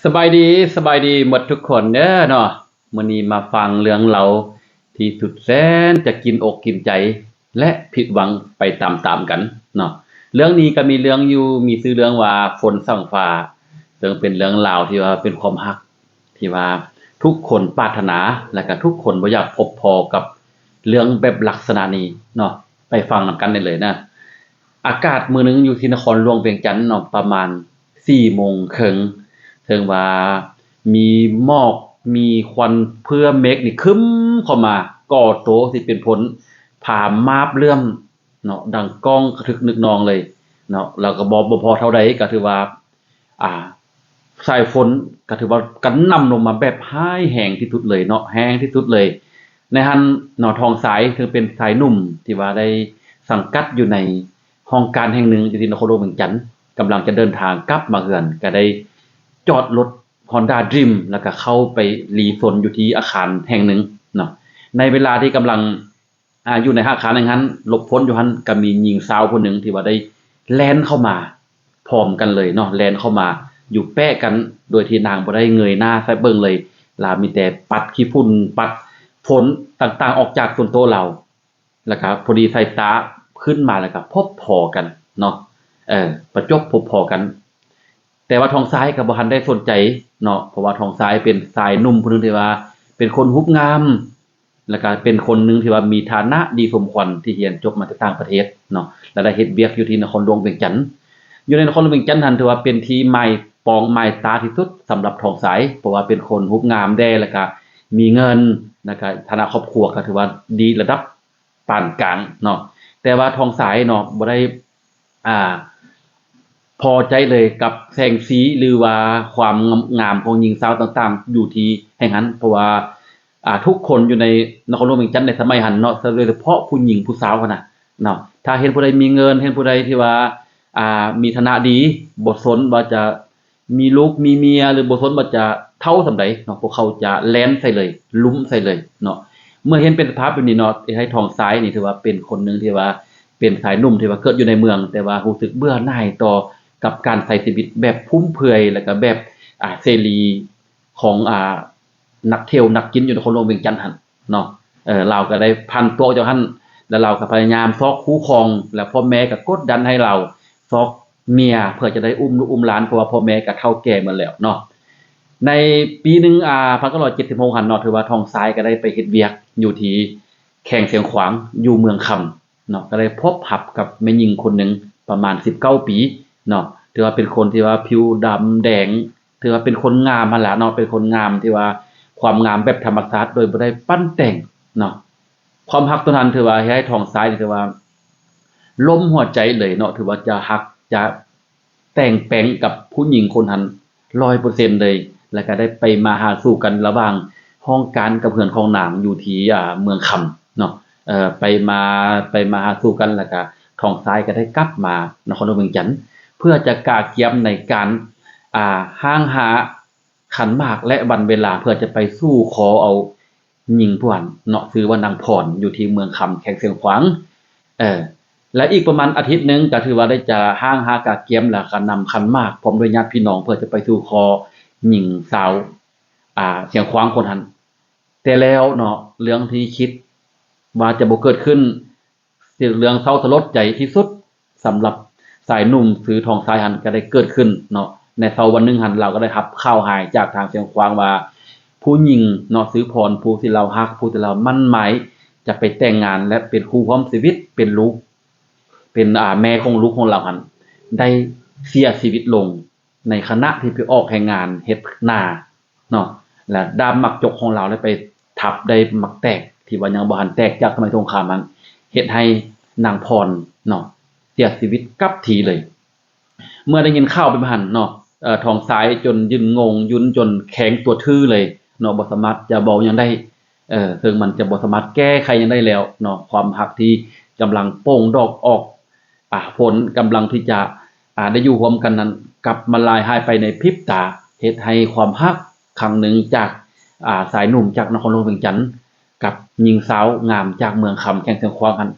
ສະບາຍດີ ສະບາຍດີໝົດທຸກຄົນເດີເນາະ. ມື້ນີ້ມາຟັງເລື່ອງລາວທີ່ສຸດແສນຈະກິນອົກກິນໃຈ ແລະ ຜິດຫວັງໄປຕາມໆກັນເນາະ. ເລື່ອງນີ້ກໍມີເລື່ອງຢູ່ ມີຊື່ເລື່ອງວ່າ ຝົນສັງຟ້າ ເຊິ່ງເປັນເລື່ອງລາວທີ່ວ່າເປັນຄວາມຮັກ ທີ່ວ່າທຸກຄົນປາດຖະໜາ ແລະກະທຸກຄົນບໍ່ຢາກພົບພໍ້ກັບເລື່ອງແບບລັກສະນະນີ້ເນາະ. ໄປຟັງນຳກັນໄດ້ເລີຍນະ. ອາກາດມື້ໜຶ່ງຢູ່ທີ່ນະຄອນຫຼວງວຽງຈັນເນາະ ປະມານສີ່ໂມງເຄິ່ງ ເຖິງວ່າມີໝອກ ມີຄວັນເພື່ອເມກນີ້ຄຶ້ມເຂົ້າມາ ກໍ່ໂຕຊິເປັນຝົນ ຟ້າມາບເຫຼື້ອມເນາະ ດັງກ້ອງກະທຶກນຶກນອງເລີຍເນາະ. ແລ້ວກໍບໍ່ ບໍ່ພໍເທົ່າໃດ ກໍຖືວ່າ ອ່າ ສາຍຝົນກໍຖືວ່າກະໜ່ຳລົງມາແບບຮ້າຍແຮງທີ່ສຸດເລີຍເນາະ ແຮງທີ່ສຸດເລີຍ. ໃນຫັ້ນເນາະ ທອງຊາຍ ເຊິ່ງເປັນຊາຍໜຸ່ມທີ່ວ່າໄດ້ສັງກັດຢູ່ໃນຫ້ອງການແຫ່ງໜຶ່ງ ຢູ່ທີ່ນະຄອນຫຼວງວຽງຈັນ ກຳລັງຈະເດີນທາງກັບມາເຮືອນ ກໍໄດ້ຈອດລົດ Honda Dream ແລ້ວກໍເຂົ້າໄປຫຼີ້ຊົນຢູ່ທີ່ອາຄານແຫ່ງໜຶ່ງເນາະ. ໃນເວລາທີ່ກຳລັງ ອ່າ ຢູ່ໃນອາຄານແຫ່ງຫັ້ນ ຫຼົບຝົນຢູ່ຫັ້ນ ກໍມີຍິງສາວຜູ້ໜຶ່ງທີ່ວ່າໄດ້ແລ່ນເຂົ້າມາພ້ອມກັນເລີຍເນາະ ແລ່ນເຂົ້າມາຢູ່ແປະກັນ ໂດຍທີ່ນາງບໍ່ໄດ້ເງີຍໜ້າໃສ່ເບິ່ງເລີຍ. ລາວມີແຕ່ປັດຂີ້ຝຸ່ນ ປັດຝົນຕ່າງໆອອກຈາກຕົນໂຕລາວ ແລ້ວກໍພໍດີສາຍຕາຂຶ້ນມາ ແລ້ວກໍພົບພໍ້ກັນເນາະ ເອີ ປະຈົບພົບພໍ້ກັນ. ແຕ່ວ່າທອງຊາຍກໍບໍ່ທັນໄດ້ສົນໃຈເນາະ ເພາະວ່າທອງຊາຍເປັນຊາຍໜຸ່ມຜູ້ໜຶ່ງທີ່ວ່າເປັນຄົນຮູບງາມ ແລ້ວກະເປັນຄົນໜຶ່ງທີ່ວ່າມີຖານະດີສົມຄວນ ທີ່ຮຽນຈົບມາຈາກຕ່າງປະເທດເນາະ ແລ້ວໄດ້ເຮັດວຽກຢູ່ທີ່ນະຄອນຫຼວງວຽງຈັນ. ຢູ່ໃນນະຄອນຫຼວງວຽງຈັນຫັ້ນ ຖືວ່າເປັນທີ່ໝາຍປອງໝາຍຕາທີ່ສຸດສຳລັບທອງຊາຍ ເພາະວ່າເປັນຄົນຮູບງາມແດ່ ແລ້ວກະມີເງິນ ແລ້ວກະຖານະຄອບຄົວກໍຖືວ່າດີລະດັບປານກາງເນາະ. ແຕ່ວ່າທອງຊາຍເນາະ ບໍ່ໄດ້ ອ່າ ພໍໃຈເລີຍກັບແສງສີ ຫຼືວ່າຄວາມງາມຂອງຍິງສາວຕ່າງໆ ຢູ່ທີ່ແຫ່ງຫັ້ນ ເພາະວ່າ ອ່າ ທຸກຄົນຢູ່ໃນນະຄອນຫຼວງວຽງຈັນໃນສະໄໝຫັ້ນເນາະ ໂດຍສະເພາະຜູ້ຍິງຜູ້ສາວຫັ້ນນະເນາະ ຖ້າເຫັນຜູ້ໃດມີເງິນ ເຫັນຜູ້ໃດທີ່ວ່າ ອ່າ ມີຖານະດີ ບໍ່ສົນວ່າຈະ ມີລູກມີເມຍ ຫຼືບໍ່ສົນວ່າຈະເຖົ້າສ່ຳໃດເນາະ ພວກເຂົາຈະແລ່ນໃສ່ເລີຍ ລຸ້ມໃສ່ເລີຍເນາະ. ເມື່ອເຫັນເປັນສະພາບແບບນີ້ເນາະ ເຮັດໃຫ້ທອງຊາຍນີ້ຖືວ່າເປັນຄົນໜຶ່ງທີ່ວ່າເປັນຊາຍໜຸ່ມທີ່ວ່າເກີດຢູ່ໃນເມືອງ ແຕ່ວ່າຮູ້ສຶກເບື່ອໜ່າຍຕໍ່ກັບການໃຊ້ຊີວິດແບບຟຸມເຟືອຍ ແລ້ວກໍແບບ ອ່າ ເສລີຂອງ ອ່າ ນັກທ່ຽວນັກກິນຢູ່ນະຄອນຫຼວງວຽງຈັນຫັ້ນເນາະ. ເອີ ລາວກໍໄດ້ຜັນຕົວອອກຈາກຫັ້ນ ແລ້ວລາວກໍພະຍາຍາມຊອກຄູ່ຄອງ ແລ້ວພໍ່ແມ່ກໍກົດດັນໃຫ້ລາວຊອກ ເມຍ ເພື່ອຈະໄດ້ອຸ້ມລູກອຸ້ມຫຼານ ເພາະວ່າພໍ່ແມ່ກໍເຖົ້າແກ່ໝົດແລ້ວເນາະ. ໃນປີໜຶ່ງ ອ່າ ພັນເກົ້າຮ້ອຍເຈັດສິບຫົກຫັ້ນເນາະ ຖືວ່າທອງຊາຍກໍໄດ້ໄປເຮັດວຽກຢູ່ທີ່ແຂວງຊຽງຂວາງ ຢູ່ເມືອງຄຳເນາະ ກໍໄດ້ພົບຮັບກັບແມ່ຍິງຄົນໜຶ່ງປະມານສິບເກົ້າປີເນາະ ຖືວ່າເປັນຄົນທີ່ວ່າຜິວດຳແດງ ຖືວ່າເປັນຄົນງາມຫັ້ນລະເນາະ ເປັນຄົນງາມທີ່ວ່າຄວາມງາມແບບທຳມະຊາດ ໂດຍບໍ່ໄດ້ປັ້ນແຕ່ງເນາະ. ຄວາມຮັກຕົວນັ້ນຖືວ່າເຮັດໃຫ້ທອງຊາຍນີ້ຖືວ່າລົມຫົວໃຈເລີຍເນາະ ຖືວ່າຈະຮັກຈະແຕ່ງແປງກັບຜູ້ຍິງຄົນນັ້ນຮ້ອຍເປີເຊັນເລີຍ ແລ້ວກະໄດ້ໄປມາຫາສູ່ກັນລະຫວ່າງຫ້ອງການກັບເຮືອນຂອງນາງຢູ່ທີ່ ອ່າ ເມືອງຄຳເນາະ ເອີ ໄປມາ ໄປມາຫາສູ່ກັນ ແລ້ວກະທອງຊາຍກະໄດ້ກັບມານະຄອນຫຼວງວຽງຈັນ ເພື່ອຈະກະກຽມໃນການ ອ່າ ຮ່າງຫາຂັນໝາກ ແລະ ວັນເວລາ ເພື່ອຈະໄປສູ່ຂໍເອົາ ຍິງຜູ້ນັ້ນເນາະ ຊື່ວ່ານາງພອນ ຢູ່ທີ່ເມືອງຄຳ ແຂວງຊຽງຂວາງ ເອີ ແລະ ອີກປະມານອາທິດໜຶ່ງ ກໍຖືວ່າໄດ້ຈະຮ່າງຫາກະກຽມ ແລ້ວກໍນຳຂັນໝາກພ້ອມດ້ວຍຍາດພີ່ນ້ອງ ເພື່ອຈະໄປສູ່ຂໍຍິງສາວ ອ່າ ຊຽງຂວາງຄົນນັ້ນ. ແຕ່ແລ້ວເນາະ ເລື່ອງທີ່ຄິດວ່າຈະບໍ່ເກີດຂຶ້ນ ເປັນເລື່ອງເສົ້າສະຫຼົດໃຈທີ່ສຸດ ສຳລັບຊາຍໜຸ່ມຊື່ທອງຊາຍຫັ້ນກໍໄດ້ເກີດຂຶ້ນເນາະ. ໃນເຊົ້າວັນໜຶ່ງຫັ້ນ ລາວກໍໄດ້ຮັບຂ່າວຮ້າຍຈາກທາງຊຽງຂວາງວ່າ ຜູ້ຍິງເນາະຊື່ພອນ ຜູ້ທີ່ລາວຮັກ ຜູ້ທີ່ລາວໝັ້ນໝາຍຈະໄປແຕ່ງງານ ແລະ ເປັນຄູ່ຮ່ວມຊີວິດ ເປັນລູກ ເປັນ ອ່າ ແມ່ຂອງລູກຂອງລາວຫັ້ນ ໄດ້ເສຍຊີວິດລົງ ໃນຂະນະທີ່ໄປອອກແຮງງານເຮັດນາເນາະ ແລະ ດ້າມໝາກຈົກຂອງລາວໄດ້ໄປທັບໄດ້ໝາກແຕກ ທີ່ວ່າຍັງບໍ່ທັນແຕກຈາກສະໄໝສົງຄາມຫັ້ນ ເຮັດໃຫ້ນາງພອນເນາະ ເສຍຊີວິດກັບທີ່ເລີຍ. ເມື່ອໄດ້ຍິນຂ່າວແບບຫັ້ນເນາະ ເອີ ທອງຊາຍຈົນຢືນງົງ ຢືນຈົນແຂງຕົວຖືເລີຍເນາະ ບໍ່ສາມາດຈະເວົ້າຫຍັງໄດ້ ເອີ ເຊິ່ງມັນຈະບໍ່ສາມາດແກ້ໄຂຫຍັງໄດ້ແລ້ວເນາະ ຄວາມຮັກທີ່ກຳລັງໂປ່ງດອກອອກ ອ່າ ຜົນກຳລັງທີ່ຈະ ອ່າ ໄດ້ຢູ່ຮ່ວມກັນນັ້ນ ກັບມາລາຍຫາຍໄປໃນພິບຕາ ເຮັດໃຫ້ຄວາມຮັກຄັ້ງໜຶ່ງຈາກ ອ່າ ຊາຍໜຸ່ມຈາກນະຄອນຫຼວງວຽງຈັນ ກັບຍິງສາວງາມຈາກເມືອງຄຳ ແຂວງຊຽງຂວາງຫັ້ນ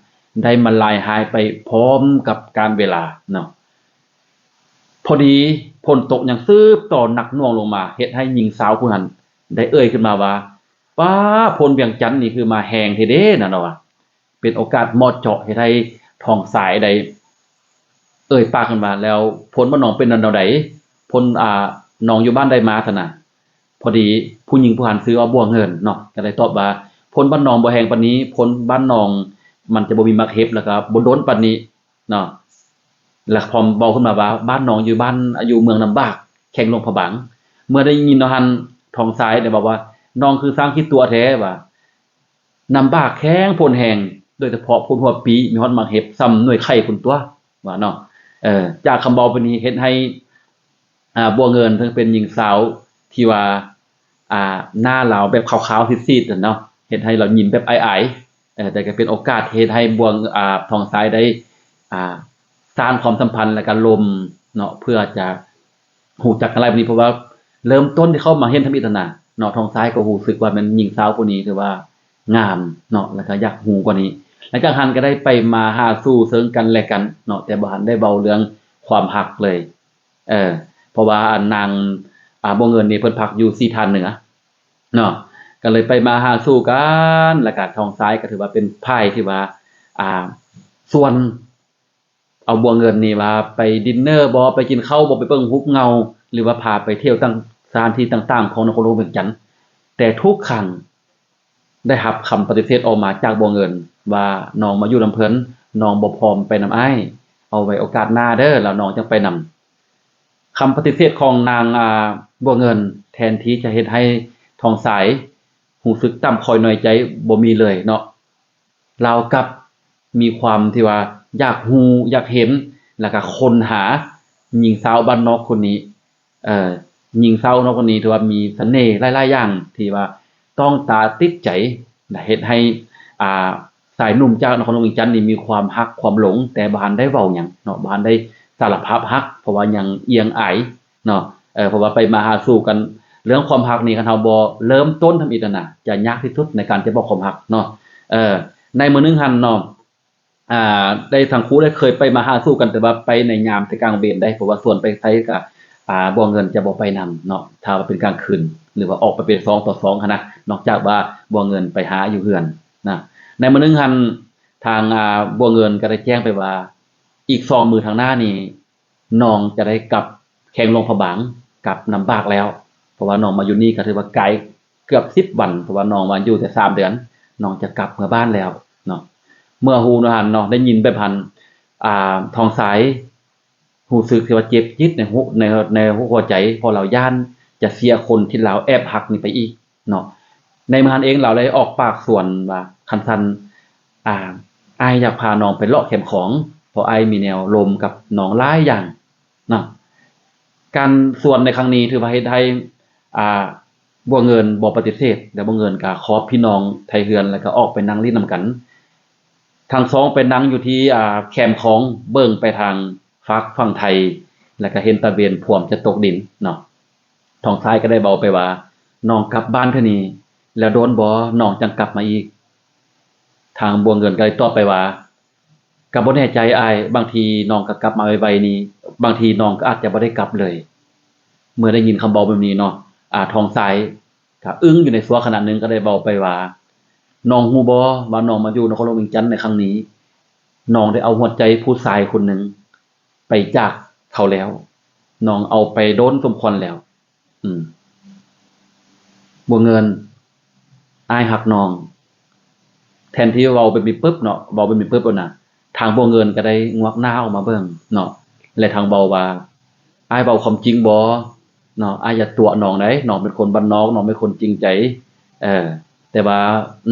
ໄດ້ມາລາຍຫາຍໄປພ້ອມກັບການເວລາເນາະ. ພໍດີ ຝົນຕົກຍັງສືບຕໍ່ໜັກໜ່ວງລົງມາ ເຮັດໃຫ້ຍິງຊາວຜູ້ນັ້ນໄດ້ເອີ່ຍຂຶ້ນມາວ່າ ປ້າ ຝົນວຽງຈັນນີ້ຄືມາແຮງແທ້ເດ້ນະ ເນາະວ່າ. ເປັນໂອກາດເໝາະເຈາະເຮັດໃຫ້ທອງຊາຍໄດ້ເອີ່ຍປາກຂຶ້ນວ່າ ແລ້ວຝົນບ້ານນ້ອງເປັນແນວໃດ? ຝົນ ອ່າ ນ້ອງຢູ່ບ້ານໃດມາຊັ້ນນະ? ພໍດີຜູ້ຍິງຜູ້ນັ້ນຊື່ວ່າບົວເງິນເນາະ ກໍໄດ້ຕອບວ່າ ຝົນບ້ານນ້ອງບໍ່ແຮງປານນີ້, ຝົນບ້ານນ້ອງມັນຈະບໍ່ມີໝາກເຫັບ ແລ້ວກໍບໍ່ດົນປານນີ້ເນາະ. ແລ້ວພ້ອມເວົ້າຂຶ້ນມາວ່າ ບ້ານນ້ອງຢູ່ບ້ານ ຢູ່ເມືອງນ້ຳບາກ ແຂວງຫຼວງພະບາງ. ເມື່ອໄດ້ຍິນເນາະຫັ້ນ ທອງຊາຍໄດ້ບອກວ່າ ນ້ອງຄືຊ້າງຂີ້ຕົວະແທ້ວ່າ ນ້ຳບາກແຮງ ຝົນແຮງ ໂດຍສະເພາະຝົນຫົວປີ ມີຮອດໝາກເຫັບສ່ຳໜ່ວຍໄຂ່ພຸ້ນຕົວະ ວ່າເນາະ. ເອີ ຈາກຄຳເວົ້າປານນີ້ເຮັດໃຫ້ ອ່າ ບົວເງິນ ເຊິ່ງເປັນຍິງຊາວທີ່ວ່າ ອ່າ ໜ້າລາວແບບຂາວໆຊີດໆນັ້ນເນາະ ເຮັດໃຫ້ລາວຍິນແບບອາຍໆ. ເອີ ແຕ່ກໍເປັນໂອກາດເຮັດໃຫ້ບົວ ອ່າ ທອງຊາຍໄດ້ ອ່າ ສ້າງຄວາມສຳພັນ ແລ້ວກໍລົມເນາະ ເພື່ອຈະ ຮູ້ຈັກກັນຫຼາຍປານນີ້ ເພາະວ່າເລີ່ມຕົ້ນທີ່ເຂົ້າມາເຫັນທຳອິດຫັ້ນນະເນາະ ທອງຊາຍກໍຮູ້ສຶກວ່າແມ່ນຍິງສາວຜູ້ນີ້ຖືວ່າງາມເນາະ ແລ້ວກໍຢາກຮູ້ກວ່ານີ້. ຫຼັງຈາກຫັ້ນກໍໄດ້ໄປມາຫາສູ່ເຊິ່ງກັນແລະກັນເນາະ ແຕ່ບໍ່ທັນໄດ້ເວົ້າເລື່ອງຄວາມຮັກເລີຍ. ເອີ ເພາະວ່າອັນນາງ ອ່າ ບົວເງິນນີ້ເພິ່ນພັກຢູ່ສີທາເໜືອເນາະ ກໍເລີຍໄປມາຫາສູ່ກັນ ແລ້ວກໍທອງຊາຍກໍຖືວ່າເປັນຝ່າຍທີ່ວ່າ ອ່າ ຊວນ ເອົາບົວເງິນນີ້ວ່າໄປດິນເນີບໍ ໄປກິນເຂົ້າບໍ ໄປເບິ່ງຮູບເງົາ ຫຼືວ່າພາໄປທ່ຽວຕ່າງ ສະຖານທີ່ຕ່າງໆຂອງນະຄອນຫຼວງວຽງຈັນ. ແຕ່ທຸກຄັ້ງໄດ້ຮັບຄຳປະຕິເສດອອກມາຈາກບົວເງິນວ່າ ນ້ອງມາຢູ່ນຳເພິ່ນ ນ້ອງບໍ່ພ້ອມໄປນຳອ້າຍ ເອົາໄວ້ໂອກາດໜ້າເດີ ແລ້ວນ້ອງຈັ່ງໄປນຳ. ຄຳປະຕິເສດຂອງນາງ ອ່າ ບົວເງິນ ແທນທີ່ຈະເຮັດໃຫ້ທອງຊາຍຮູ້ສຶກຕ່ຳຕ້ອຍນ້ອຍໃຈ ບໍ່ມີເລີຍເນາະ. ລາວກັບມີຄວາມທີ່ວ່າຢາກຮູ້ຢາກເຫັນ ແລ້ວກະຄົ້ນຫາຍິງສາວບ້ານນອກຄົນນີ້. ເອີ ຍິງສາວນອກຄົນນີ້ຖືວ່າມີສະເໜ່ຫຼາຍໆຢ່າງທີ່ວ່າຕ້ອງຕາຕິດໃຈ ແລະ ເຮັດໃຫ້ ອ່າ ຊາຍໜຸ່ມຈາກນະຄອນຫຼວງວຽງຈັນນີ້ມີຄວາມຮັກຄວາມຫຼົງ ແຕ່ບໍ່ທັນໄດ້ເວົ້າຫຍັງເນາະ ບໍ່ທັນໄດ້ສາລະພາບຮັກ ເພາະວ່າຍັງອຽງອາຍ ເນາະ. ເອີ ເພາະວ່າໄປມາຫາສູ່ກັນ ເລື່ອງຄວາມຮັກນີ້ ຄັນເຮົາບໍ່ເລີ່ມຕົ້ນທຳອິດຫັ້ນນະ ຈະຍາກທີ່ສຸດໃນການຈະບອກຄວາມຮັກເນາະ. ເອີ ໃນມື້ໜຶ່ງຫັ້ນເນາະ ອ່າ ໄດ້ທັງຄູ່ໄດ້ເຄີຍໄປມາຫາສູ່ກັນ ແຕ່ວ່າໄປໃນຍາມແຕ່ກາງເວັນໄດ໋ ເພາະວ່າຊວນໄປໃສກະ ອ່າ ບົວເງິນຈະບໍ່ໄປນຳເນາະ ຖ້າວ່າເປັນກາງຄືນ ຫຼືວ່າອອກໄປເປັນສອງຕໍ່ສອງຫັ້ນນະ ນອກຈາກວ່າບົວເງິນໄປຫາຢູ່ເຮືອນນະ. ໃນມື້ໜຶ່ງຫັ້ນ ທາງ ອ່າ ບົວເງິນກໍໄດ້ແຈ້ງໄປວ່າ ອີກສອງມື້ທາງໜ້ານີ້ ນ້ອງຈະໄດ້ກັບແຂວງຫຼວງພະບາງ ກັບນ້ຳບາກແລ້ວ ເພາະວ່ານ້ອງມາຢູ່ນີ້ກໍຖືວ່າໄກເກືອບສິບວັນ ເພາະວ່ານ້ອງມາຢູ່ແຕ່ສາມເດືອນ ນ້ອງຈະກັບເມືອບ້ານແລ້ວເນາະ. ເມື່ອຮູ້ແນວຫັ້ນເນາະ ໄດ້ຍິນແບບຫັ້ນ ອ່າ ທອງຊາຍຮູ້ສຶກທີ່ວ່າເຈັບຈິດໃນຫົວ ໃນ ໃນຫົວໃຈ ເພາະລາວຢ້ານຈະເສຍຄົນທີ່ລາວແອບຮັກນີ້ໄປອີກ ເນາະ. ໃນມື້ຫັ້ນເອງລາວໄດ້ອອກປາກຊວນວ່າ ຄັນຊັ້ນ ອ່າ ອ້າຍຢາກພານ້ອງໄປເລາະແຄມຂອງ ເພາະອ້າຍມີແນວລົມກັບນ້ອງຫຼາຍຢ່າງເນາະ. ການຊວນໃນຄັ້ງນີ້ຖືວ່າເຮັດໃຫ້ ອ່າ ບົວເງິນບໍ່ປະຕິເສດ ແລະ ບົວເງິນກໍຫອບພີ່ນ້ອງໄທເຮືອນ ແລ້ວກໍອອກໄປນັ່ງຫຼິ້ນນຳກັນ. ທັງສອງໄປນັ່ງຢູ່ທີ່ ອ່າ ແຄມຂອງ ເບິ່ງໄປທາງຟາກຝັ່ງໄທ ແລ້ວກໍເຫັນຕາເວັນພວມຈະຕົກດິນເນາະ. ທອງຊາຍກໍໄດ້ເວົ້າໄປວ່າ ນ້ອງກັບບ້ານເທື່ອນີ້ແລ້ວໂດນບໍ່ ນ້ອງຈັ່ງກັບມາອີກ? ທາງບົວເງິນກໍໄດ້ຕອບໄປວ່າ ກໍບໍ່ແນ່ໃຈອ້າຍ ບາງທີນ້ອງກໍກັບມາໄວໆນີ້ ບາງທີນ້ອງກໍອາດຈະບໍ່ໄດ້ກັບເລີຍ. ເມື່ອໄດ້ຍິນຄຳເວົ້າແບບນີ້ເນາະ ອາ ທອງຊາຍກໍອຶ້ງຢູ່ໃນຊົ່ວຂະນະໜຶ່ງ ກໍໄດ້ເວົ້າໄປວ່າ ນ້ອງຮູ້ບໍ່ວ່ານ້ອງມາຢູ່ນະຄອນຫຼວງວຽງຈັນໃນຄັ້ງນີ້ ນ້ອງໄດ້ເອົາຫົວໃຈຜູ້ຊາຍຄົນໜຶ່ງ ໄປຈາກເຂົາແລ້ວ ນ້ອງເອົາໄປດົນສົມຄວນແລ້ວ. ອືມ ບົວເງິນ ອ້າຍຮັກນ້ອງ. ແທນທີ່ເວົ້າແບບນີ້ປຶບເນາະ ເວົ້າແບບນີ້ປຶບແລ້ວນະ ທາງບົວເງິນກໍໄດ້ງວກໜ້າອອກມາເບິ່ງເນາະ ແລະ ທາງເວົ້າວ່າ ອ້າຍເວົ້າຄວາມຈິງບໍ່ເນາະ? ອ້າຍຢ່າຕົວະນ້ອງໃດ໋ ນ້ອງເປັນຄົນບ້ານນອກ ນ້ອງເປັນຄົນຈິງໃຈ ເອີ ແຕ່ວ່າ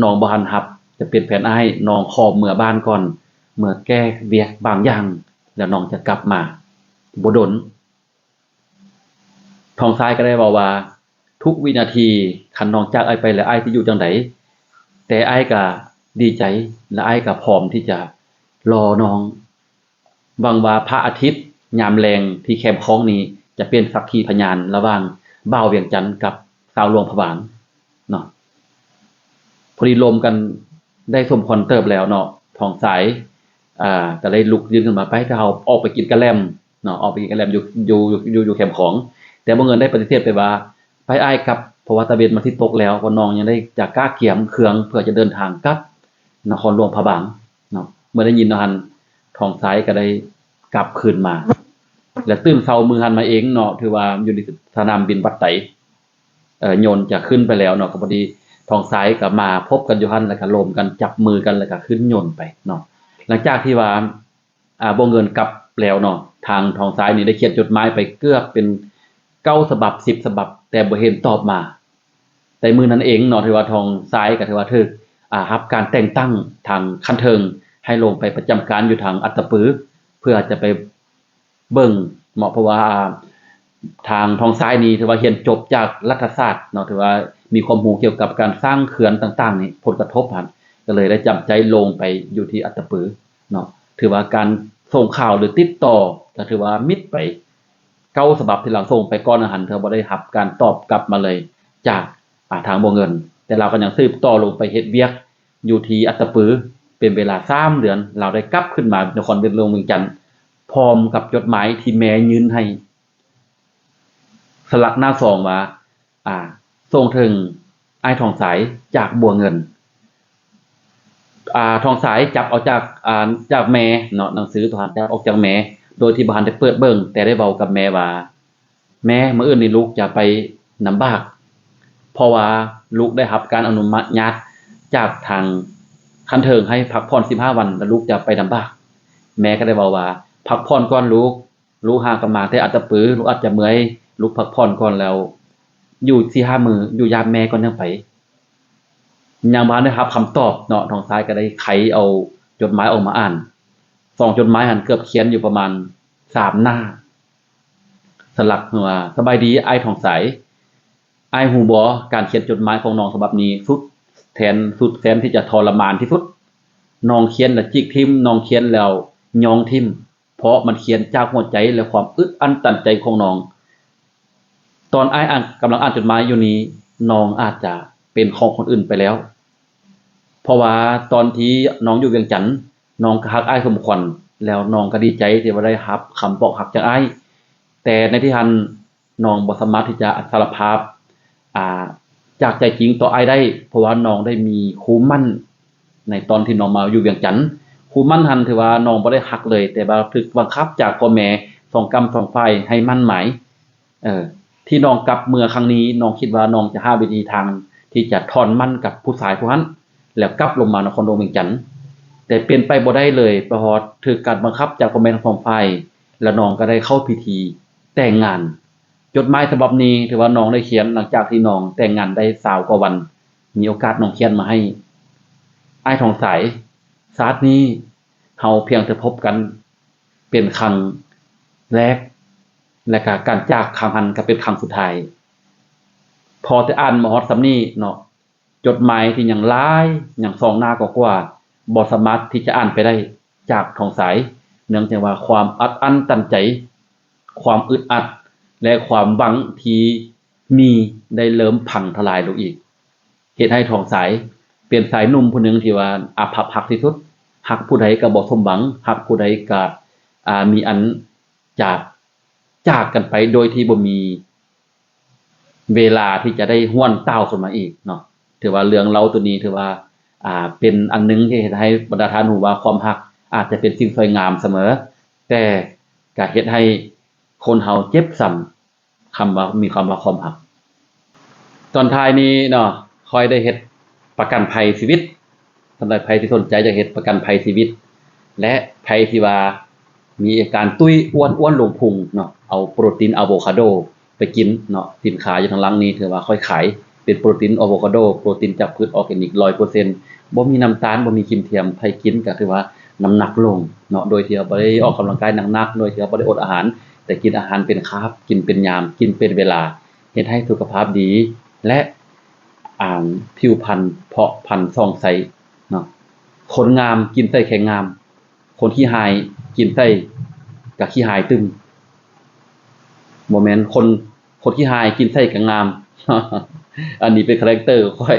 ນ້ອງບໍ່ທັນຮັບຈະເປັນແຟນອ້າຍ ນ້ອງຂໍເມືອບ້ານກ່ອນ ເມືອແກ້ວຽກບາງຢ່າງ ແລ້ວນ້ອງຈະກັບມາບໍ່ດົນ. ທອງຊາຍກໍໄດ້ເວົ້າວ່າ ທຸກວິນາທີ ຄັນນ້ອງຈາກອ້າຍໄປແລ້ວ ອ້າຍຊິຢູ່ຈັ່ງໃດ? ແຕ່ອ້າຍກໍດີໃຈ ແລະ ອ້າຍກໍພ້ອມທີ່ຈະລໍນ້ອງ. ຫວັງວ່າພະອາທິດຍາມແລງທີ່ແຄມຂອງນີ້ ຈະເປັນສັກຂີພະຍານລະຫວ່າງບ່າວວຽງຈັນກັບສາວຫຼວງພະບາງເນາະ. ພໍດີລົມກັນໄດ້ສົມຄວນເຕີບແລ້ວເນາະ ທອງຊາຍ ອ່າ ກໍໄດ້ລຸກຢືນຂຶ້ນມາ ໄປ ຖ້າເຮົາອອກໄປກິນກະແລັມ ເນາະ ອອກໄປກິນກາແລັມຢູ່ ຢູ່ ຢູ່ ຢູ່ແຄມຂອງ. ແຕ່ບໍ່ເງິນໄດ້ປະຕິເສດໄປວ່າ ໄປອ້າຍກັບ ເພາະວ່າຕາເວັນມັນຊິຕົກແລ້ວ ເພາະນ້ອງຍັງໄດ້ຈະກະກຽມເຄື່ອງເພື່ອຈະເດີນທາງກັບນະຄອນຫຼວງພະບາງເນາະ. ເມື່ອໄດ້ຍິນເນາະຫັ້ນ ທອງຊາຍກໍໄດ້ກັບຄືນມາ ແລະ ຕື່ນເຊົ້າມື້ຫັ້ນມາເອງເນາະ ຖືວ່າຢູ່ໃນສະໜາມບິນວັດໄຕ ເອີ ຍົນຈະຂຶ້ນໄປແລ້ວເນາະ ກໍພໍດີທອງຊາຍກໍມາພົບກັນຢູ່ຫັ້ນ ແລ້ວກໍລົມກັນ ຈັບມືກັນ ແລ້ວກໍຂຶ້ນຍົນໄປເນາະ. ຫຼັງຈາກທີ່ວ່າ ອ່າ ບໍ່ເງິນກັບແລ້ວເນາະ ທາງທອງຊາຍນີ້ໄດ້ຂຽນຈົດໝາຍໄປເກືອບເປັນເກົ້າສະບັບ ສິບສະບັບ ແຕ່ບໍ່ເຫັນຕອບມາ. ແຕ່ມື້ນັ້ນເອງເນາະ ຖືວ່າທອງຊາຍກໍຖືວ່າຖືກ ອ່າ ຮັບການແຕ່ງຕັ້ງ ທາງຂັ້ນເທິງໃຫ້ລົງໄປປະຈຳການຢູ່ທາງອັດຕະປື ເພື່ອຈະໄປ ເບິ່ງເນາະ ເພາະວ່າທາງທອງຊາຍນີ້ຖືວ່າຮຽນຈົບຈາກລັດຖະສາດເນາະ ຖືວ່າມີຄວາມຮູ້ກ່ຽວກັບການສ້າງເຂື່ອນຕ່າງໆນີ້ ຜົນກະທົບຫັ້ນ ກໍເລີຍໄດ້ຈຳໃຈລົງໄປຢູ່ທີ່ອັດຕະປືເນາະ. ຖືວ່າການສົ່ງຂ່າວ ຫຼື ຕິດຕໍ່ ກໍຖືວ່າມິດໄປເກົ້າສະບັບ ທີ່ລາວສົ່ງໄປກ່ອນໜ້າຫັ້ນ ຖືວ່າບໍ່ໄດ້ຮັບການຕອບກັບມາເລີຍຈາກ ອ່າ ທາງບໍ່ເງິນ. ແຕ່ລາວກໍຍັງສືບຕໍ່ລົງໄປເຮັດວຽກ ຢູ່ທີ່ອັດຕະປື ເປັນເວລາສາມເດືອນ ລາວໄດ້ກັບຂຶ້ນມານະຄອນຫຼວງວຽງຈັນ ພ້ອມກັບຈົດໝາຍທີ່ແມ່ຍື່ນໃຫ້ ສະຫຼັກໜ້າຊອງວ່າ ອ່າ ສົ່ງເຖິງອ້າຍທອງຊາຍຈາກບົວເງິນ. ອ່າ ທອງຊາຍຈັບເອົາຈາກ ອ່າ ຈາກແມ່ເນາະ ໜັງສືໂຕຫັ້ນຈັບອອກຈາກແມ່ ໂດຍທີ່ບໍ່ທັນໄດ້ເປີດເບິ່ງ ແຕ່ໄດ້ເວົ້າກັບແມ່ວ່າ ແມ່ ມື້ອື່ນນີ້ລູກຈະໄປນຳບາກ ເພາະວ່າລູກໄດ້ຮັບການອະນຸມະຍາດຈາກທາງຂັ້ນເທິງໃຫ້ພັກຜ່ອນສິບຫ້າວັນ ແລ້ວລູກຈະໄປນຳບາກ. ແມ່ກໍໄດ້ເວົ້າວ່າ ພັກຜ່ອນກ່ອນລູກ, ລູກຫາກໍມາແຕ່ອັດຕະປື, ລູກອາດຈະເມື່ອຍ, ລູກພັກຜ່ອນກ່ອນ ແລ້ວຢູ່ສີ່ຫ້າມື້ ຢູ່ຢາມແມ່ກ່ອນຈັ່ງໄປ. ຍັງບໍ່ທັນໄດ້ຮັບຄຳຕອບເນາະ, ທອງຊາຍກໍໄດ້ໄຂເອົາຈົດໝາຍອອກມາອ່ານ. ສອງຈົດໝາຍຫັ້ນເກືອບຂຽນຢູ່ປະມານສາມໜ້າ. ສະຫຼັກວ່າ ສະບາຍດີອ້າຍທອງຊາຍ, ອ້າຍຮູ້ບໍ່ ການຂຽນຈົດໝາຍຂອງນ້ອງສະບັບນີ້ ສຸດແສນ ສຸດແສນທີ່ຈະທໍລະມານທີ່ສຸດ. ນ້ອງຂຽນແລ້ວຈິກຖິ້ມ, ນ້ອງຂຽນແລ້ວຍ້ອງຖິ້ມ, ເພາະມັນຂຽນຈາກຫົວໃຈ ແລະ ຄວາມອຶດອັດຕັນໃຈຂອງນ້ອງ. ຕອນອ້າຍອ່ານ ກຳລັງອ່ານຈົດໝາຍຢູ່ນີ້ ນ້ອງອາດຈະເປັນຂອງຄົນອື່ນໄປແລ້ວ. ເພາະວ່າຕອນທີ່ນ້ອງຢູ່ວຽງຈັນ ນ້ອງກໍຮັກອ້າຍສົມຄວນ ແລ້ວນ້ອງກໍດີໃຈທີ່ວ່າໄດ້ຮັບຄຳບອກຮັກຈາກອ້າຍ, ແຕ່ໃນທີ່ຫັ້ນນ້ອງບໍ່ສາມາດທີ່ຈະສາລະພາບ ອ່າ ຈາກໃຈຈິງຕໍ່ອ້າຍໄດ້ ເພາະວ່ານ້ອງໄດ້ມີຄູ່ໝັ້ນໃນຕອນທີ່ນ້ອງມາຢູ່ວຽງຈັນ. ຄູ່ໝັ້ນຫັ້ນຖືວ່ານ້ອງບໍ່ໄດ້ຮັກເລີຍ, ແຕ່ວ່າຖືກບັງຄັບຈາກພໍ່ແມ່ສອງກ້ຳສອງຝ່າຍໃຫ້ໝັ້ນໝາຍ. ເອີ ທີ່ນ້ອງກັບເມືອຄັ້ງນີ້ ນ້ອງຄິດວ່ານ້ອງຈະຫາວິທີທາງທີ່ຈະຖອນໝັ້ນກັບຜູ້ຊາຍຜູ້ຫັ້ນ ແລ້ວກັບລົງມານະຄອນຫຼວງວຽງຈັນ, ແຕ່ເປັນໄປບໍ່ໄດ້ເລີຍ ເພາະວ່າຖືກການບັງຄັບຈາກພໍ່ແມ່ທັງສອງຝ່າຍ ແລ້ວນ້ອງກໍໄດ້ເຂົ້າພິທີແຕ່ງງານ. ຈົດໝາຍສະບັບນີ້ຖືວ່ານ້ອງໄດ້ຂຽນຫຼັງຈາກທີ່ນ້ອງແຕ່ງງານໄດ້ຊາວກວ່າວັນ, ມີໂອກາດນ້ອງຂຽນມາໃຫ້ ອ້າຍທອງຊາຍ, ຊາດນີ້ເຮົາພຽງແຕ່ພົບກັນເປັນຄັ້ງແລກ ແລະກະການຈາກຄັ້ງຫັ້ນກະເປັນຄັ້ງສຸດທ້າຍ. ພໍແຕ່ອ່ານມາຮອດສ່ຳນີ້ເນາະ, ຈົດໝາຍທີ່ຍັງຫຼາຍ ຍັງສອງໜ້າກວ່າໆ ບໍ່ສາມາດທີ່ຈະອ່ານໄປໄດ້ຈາກທອງຊາຍ, ເນື່ອງຈາກວ່າຄວາມອັດອັ້ນຕັນໃຈ, ຄວາມອຶດອັດ ແລະ ຄວາມຫວັງທີ່ມີໄດ້ເລີ່ມພັງທະລາຍລົງອີກ. ເຮັດໃຫ້ທອງຊາຍເປັນຊາຍໜຸ່ມຜູ້ໜຶ່ງທີ່ວ່າອາພັບຮັກທີ່ສຸດ, ຮັກຜູ້ໃດກໍບໍ່ສົມຫວັງ, ຮັກຜູ້ໃດກໍ ອ່າ ມີອັນຈະຈາກກັນໄປໂດຍທີ່ບໍ່ມີເວລາທີ່ຈະໄດ້ຫວນຕ່າວຂຶ້ນມາອີກເນາະ. ຖືວ່າເລື່ອງເລົ່າໂຕນີ້ຖືວ່າ ອ່າ ເປັນອັນໜຶ່ງທີ່ເຮັດໃຫ້ບັນດາທ່ານຮູ້ວ່າຄວາມຮັກອາດຈະເປັນສິ່ງສວຍງາມສະເໝີ, ແຕ່ກໍເຮັດໃຫ້ຄົນເຮົາເຈັບຊ້ຳ ຄຳວ່າ ມີຄຳວ່າຄວາມຮັກ. ຕອນທ້າຍນີ້ເນາະ ຂ້ອຍໄດ້ເຮັດປະກັນໄພຊີວິດ. ສຳລັບໃຜທີ່ສົນໃຈຢາກເຮັດປະກັນໄພຊີວິດ ແລະ ໃຜທີ່ວ່າມີອາການຕຸ້ຍ ອ້ວນ ອ້ວນລົງພຸງເນາະ, ເອົາໂປຣຕີນອາໂວຄາໂດໄປກິນເນາະ. ສິນຄ້າຢູ່ທາງຫຼັງນີ້ຖືວ່າຂ້ອຍຂາຍ ເປັນໂປຣຕີນອາໂວຄາໂດ, ໂປຣຕີນຈາກພືດອໍແກນິກຮ້ອຍເປີເຊັນ, ບໍ່ມີນ້ຳຕານ, ບໍ່ມີຄຣີມທຽມ. ໃຜກິນກໍຖືວ່ານ້ຳໜັກລົງເນາະ, ໂດຍທີ່ວ່າບໍ່ໄດ້ອອກກຳລັງກາຍໜັກໆ, ໂດຍທີ່ວ່າບໍ່ໄດ້ອົດອາຫານ, ແຕ່ກິນອາຫານເປັນຄາບ, ກິນເປັນຍາມ, ກິນເປັນເວລາ, ເຮັດໃຫ້ສຸຂະພາບດີ ແລະ ອ່າ ຜິວພັນເພາະພັນສ່ອງໃສເນາະ. ຄົນງາມກິນໃສ່ແຂ້ງງາມ, ຄົນຂີ້ຮ້າຍກິນໃສ່ກະຂີ້ຮ້າຍຕື່ມ. ບໍ່ແມ່ນຄົນ ຄົນຂີ້ຮ້າຍກິນໃສ່ກະງາມ. ອັນນີ້ເປັນຄາແຣັກເຕີຂອງຂ້ອຍ.